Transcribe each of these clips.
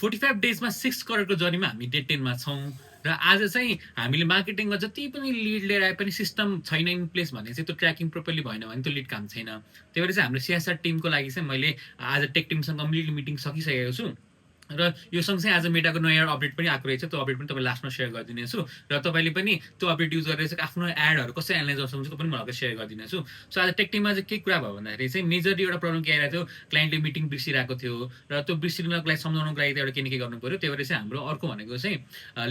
45 डेजमा 6 करोडको जर्नीमा हामी डे 10 मा छौँ र आज चाहिँ हामीले मार्केटिङमा जति पनि लिड लिएर आए पनि सिस्टम छैन इन प्लेस भने चाहिँ त्यो ट्र्याकिङ प्रोपरली भएन भने त्यो लिड काम छैन। त्यही भएर चाहिँ हाम्रो सिएसआर टिमको लागि चाहिँ मैले आज टेक टिमसँग कम्प्लिटली मिटिङ सकिसकेको छु र यो सँगसँगै आज मेटाको नयाँ अपडेट पनि आएको रहेछ। त्यो अपडेट पनि तपाईँ लास्टमा सेयर गरिदिनेछु र तपाईँले पनि त्यो अपडेट युज गरेर चाहिँ आफ्नो एडहरू कसरी एनालाइज गर्न सक्नुहुन्छ त्यो पनि मलाई सेयर गरिदिनेछु। सो आज टेक टिममा चाहिँ के कुरा भयो भन्दाखेरि चाहिँ मेजरली एउटा प्रब्लम के आइरहेको थियो, क्लाइन्टले मिटिङ बिर्सिरहेको थियो र त्यो बिर्सिनुको लागि सम्झाउनुको लागि एउटा के गर्नु पऱ्यो। त्यही भएर चाहिँ हाम्रो अर्को भनेको चाहिँ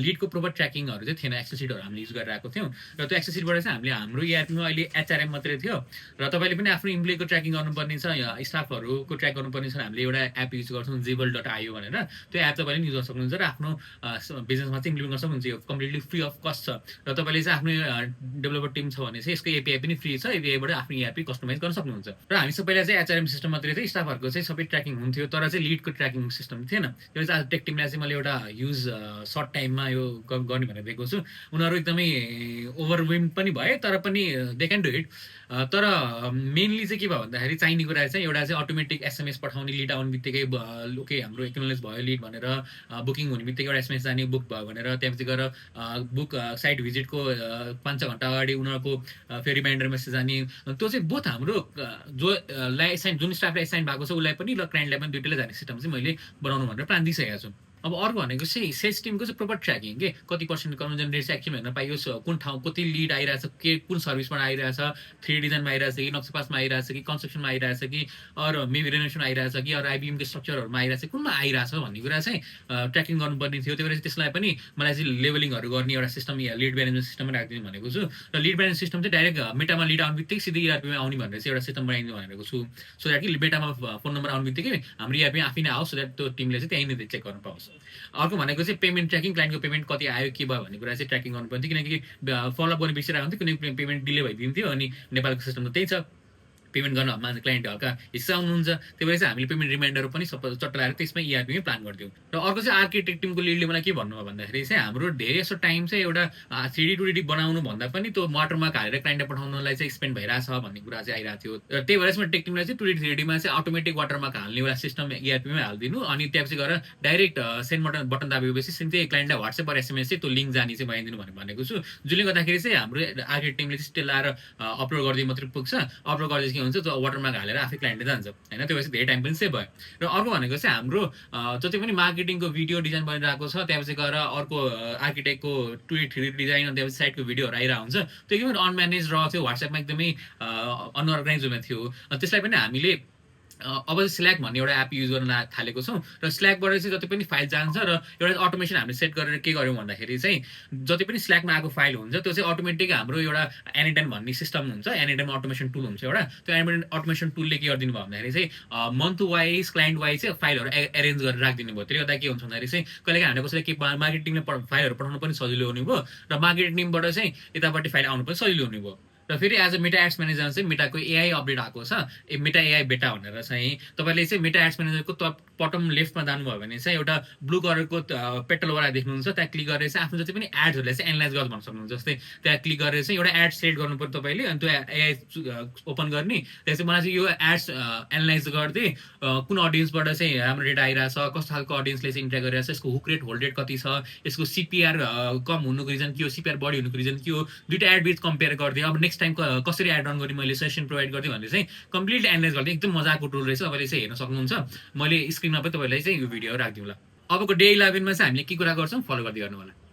लिडको प्रोपर ट्र्याकिङहरू चाहिँ थिएन, एक्सेल सिटहरू हामीले युज गरिरहेको थियौँ र त्यो एक्सेल सिटबाट चाहिँ हामीले हाम्रो इआरपीमा अहिले एचआरएम मात्रै थियो र तपाईँले पनि आफ्नो इम्प्लोइको ट्र्याकिङ गर्नुपर्ने छ, स्टाफहरूको ट्र्याक गर्नुपर्ने छ। हामीले एउटा एप युज गर्छौँ Zibble.io भनेर, त्यो एप तपाईँले युज गर्न सक्नुहुन्छ र आफ्नो बिजनेसमा चाहिँ इम्प्लिमेन्ट गर्न सक्नुहुन्छ। यो कम्प्लिटली फ्री अफ कस्ट छ र तपाईँले चाहिँ आफ्नो डेभलपर टिम छ भने चाहिँ यसको एपिआई पनि फ्री छ, एपिआईबाट आफ्नो इआरपी कस्टमाइज गर्न सक्नुहुन्छ। र हामी सबैलाई चाहिँ एचआरएम सिस्टम मात्रै थियो, स्टाफहरूको चाहिँ सबै ट्र्याकिङ हुन्थ्यो तर चाहिँ लिडको ट्र्याकिङ सिस्टम थिएन। त्यो चाहिँ आज टेक टिमलाई चाहिँ मैले एउटा युज सर्ट टाइममा यो गर्ने भनेर दिएको छु। उनीहरू एकदमै ओभरवेल्म पनि भए तर पनि दे क्यान डु इट। तर मेनली चाहिँ के भयो भन्दाखेरि चाहिने कुरा चाहिँ एउटा चाहिँ अटोमेटिक एसएमएस पठाउने, लिड आउने बित्तिकै ओके हाम्रो एक्नोलेज भयो लिड भनेर, बुकिङ हुने बित्तिकै एउटा एसएमएस जाने बुक भयो भनेर, त्यसपछि गएर बुक साइट भिजिटको 5-6 घन्टा अगाडि उनीहरूको फेरि रिमाइन्डर मेसेज जाने। त्यो चाहिँ बोथ हाम्रो जुन स्टाफलाई एसाइन भएको छ उसलाई पनि र क्लाइन्टलाई पनि दुइटैलाई जाने सिस्टम चाहिँ मैले बनाउनु भनेर प्लान दिइसकेको छु। अब अर्को भनेको चाहिँ सेल्स टिमको चाहिँ प्रोपर ट्र्याकिङ के कति पर्सेन्ट कन्भर्जन रेट चाहिँ एक्चुअली हेर्न पाइयोस्, कुन ठाउँ कति लिड आइरहेछ, के कुन सर्भिसबाट आइरहेछ, 3D डिजाइनमा आइरहेछ कि नक्सा पासमा आइरहेछ कि कन्स्ट्रक्सनमा आइरहेछ कि अरू मेबी रेनोभेसनमा आइरहेछ कि अरू आइबिएमको स्ट्रक्चरहरूमा आइरहेछ, कुनमा आइरहेछ भन्ने कुरा चाहिँ ट्र्याकिङ गर्नुपर्ने थियो। त्यही भएर चाहिँ त्यसलाई पनि मलाई चाहिँ लेभलिङहरू गर्ने एउटा सिस्टम लिड म्यानेजमेन्ट सिस्टममा राखिदिनु भनेको छु र लिड म्यानेजमेन्ट सिस्टम चाहिँ डाइरेक्ट मेटामा लिड आउने बित्तिकै सिधै इआरपीमा आउने भनेर चाहिँ एउटा सिस्टम बनाइदिनु भनेको छु। सो द्याट कि मेटामा फोन नम्बर आउने बित्तिकै हाम्रो इआरपीमा आफै नै आओस्, सो द्याट त्यो टिमले चाहिँ त्यहीँनिर चेक गर्न पाओस्। अर्को भनेको चाहिँ पेमेन्ट ट्र्याकिङ, क्लाइन्टको पेमेन्ट कति आयो के भयो भन्ने कुरा चाहिँ ट्र्याकिङ गर्नुपर्ने थियो, किनकि फलोअप गर्ने बिर्सिरहेको हुन्थ्यो, कुनै पेमेन्ट डिले भइदिन्थ्यो। अनि नेपालको सिस्टम त त्यही छ, पेमेन्ट गर्न मान्छे क्लाइन्ट हल्का हिस्सा हुनुहुन्छ। त्यही भएर चाहिँ हामीले पेमेन्ट रिमाइन्डर पनि सबै चट्ट लगाएर त्यसमै इआरपीमै प्लान गरिदिउँ। र अर्को चाहिँ आर्किटेक्ट टिमको लिडले मलाई के भन्नुभयो भन्दाखेरि चाहिँ हाम्रो धेरै जस्तो टाइम चाहिँ एउटा 3D 2D बनाउनु भन्दा पनि त्यो वाटरमार्क हालेर क्लाइन्टलाई पठाउनलाई चाहिँ स्पेन्ड भइरहेछ भन्ने कुरा चाहिँ आइरहेको थियो। र त्यही भएर चाहिँ टेक टिमलाई चाहिँ 2D 3Dमा चाहिँ अटोमेटिक वाटरमार्क हाल्ने एउटा सिस्टम इआरपीमै हालिदिनु, अनि त्यसपछि गएर डाइरेक्ट सेन्ड बटन दाबेपछि सिधै क्लाइन्टलाई वाट्सएप र एसएमएस चाहिँ त्यो लिङ्क जाने चाहिँ बनाइदिनु भनेको छु। जसले गर्दाखेरि चाहिँ हाम्रो आर्किटेक्ट टिमले चाहिँ स्टिल लाएर अपलोड गरिदिए मात्रै पुग्छ। अपलोड गरेपछि के हुन्छ त्यो वाटरमार्क हालेर आफै क्लाइन्टले जान्छ होइन। त्यो भएपछि धेरै टाइम पनि सेभ भयो। र अर्को भनेको चाहिँ हाम्रो जति पनि मार्केटिङको भिडियो डिजाइन बनिरहेको छ त्यसपछि गएर अर्को आर्किटेक्टको 2D 3D डिजाइन अनि त्यसपछि साइटको भिडियोहरू आइरहेको हुन्छ, त्यो एकदमै अनम्यानेज रहेको थियो, वाट्सएपमा एकदमै अनअर्गनाइजमा थियो। त्यसलाई पनि हामीले अब चाहिँ स्ल्याक भन्ने एउटा एप युज गर्न थालेको छौँ र स्ल्याकबाट चाहिँ जति पनि फाइल जान्छ र एउटा अटोमेसन हामीले सेट गरेर के गर्यौँ भन्दाखेरि चाहिँ जति पनि स्ल्याकमा आएको फाइल हुन्छ त्यो चाहिँ अटोमेटिक हाम्रो एउटा एनिटाइम भन्ने सिस्टम हुन्छ, एनिटाइम अटोमेसन टुल हुन्छ एउटा। त्यो एनिटाइम अटोमेसन टुलले के गरिदिनु भयो भन्दाखेरि चाहिँ मन्थ वाइज क्लाइन्ट वाइज चाहिँ फाइलहरू एरेन्ज गरेर राखिदिनु भयो। त्यसले गर्दा के हुन्छ भन्दाखेरि चाहिँ कहिलेकाहीँ हामीले कसैले के मार्केटिङले फाइलहरू पठाउनु पनि सजिलो हुने भयो र मार्केटिङ टिमबाट चाहिँ यतापट्टि फाइल आउनु पनि सजिलो हुने भयो। र फेरि as a Meta ads manager चाहिँ मेटाको एआई अपडेट आएको छ, मेटा एआई बेटा भनेर चाहिँ तपाईँले चाहिँ मेटा एड्स म्यानेजरको बटम लेफ्टमा जानुभयो भने चाहिँ एउटा ब्लू कलरको पेट्रोलवाला देख्नुहुन्छ, त्यहाँ क्लिक गरेर चाहिँ आफ्नो जति पनि एड्सहरूलाई चाहिँ एनालाइज गर्न सक्नुहुन्छ। जस्तै त्यहाँ क्लिक गरेर चाहिँ एउटा एड सेट गर्नु पर्यो तपाईँले, अनि त्यो एआई ओपन गर्ने, त्यसपछि मलाई चाहिँ यो एड्स एनालाइज गरिदिए कुन अडियन्सबाट चाहिँ राम्रो डेटा आइरहेछ, कस्तो खालको अडियन्सले चाहिँ इन्ट्र्याक्ट गरिरहेछ, यसको हुक रेट होल्ड रेट कति छ, यसको सिपिआर कम हुनुको रिजन के हो, सिपिआर बढी हुनुको रिजन के हो, दुइटा एड बिच कम्पेयर गरिदिएँ। अब नेक्स्ट टाइम कसरी एड रन गर्ने मैले सेसन प्रोभाइड गरिदिएँ भनेर चाहिँ कम्प्लिट एनालाइज गरिदिएँ। एकदम मजाको टुल रहेछ, तपाईँले चाहिँ हेर्न सक्नुहुन्छ। मैले स्क्रिनमा पनि तपाईँलाई चाहिँ यो भिडियो राखिदिउँला। अबको डे 11मा चाहिँ हामीले के कुरा गर्छौँ फलो गर्दै गर्नु होला।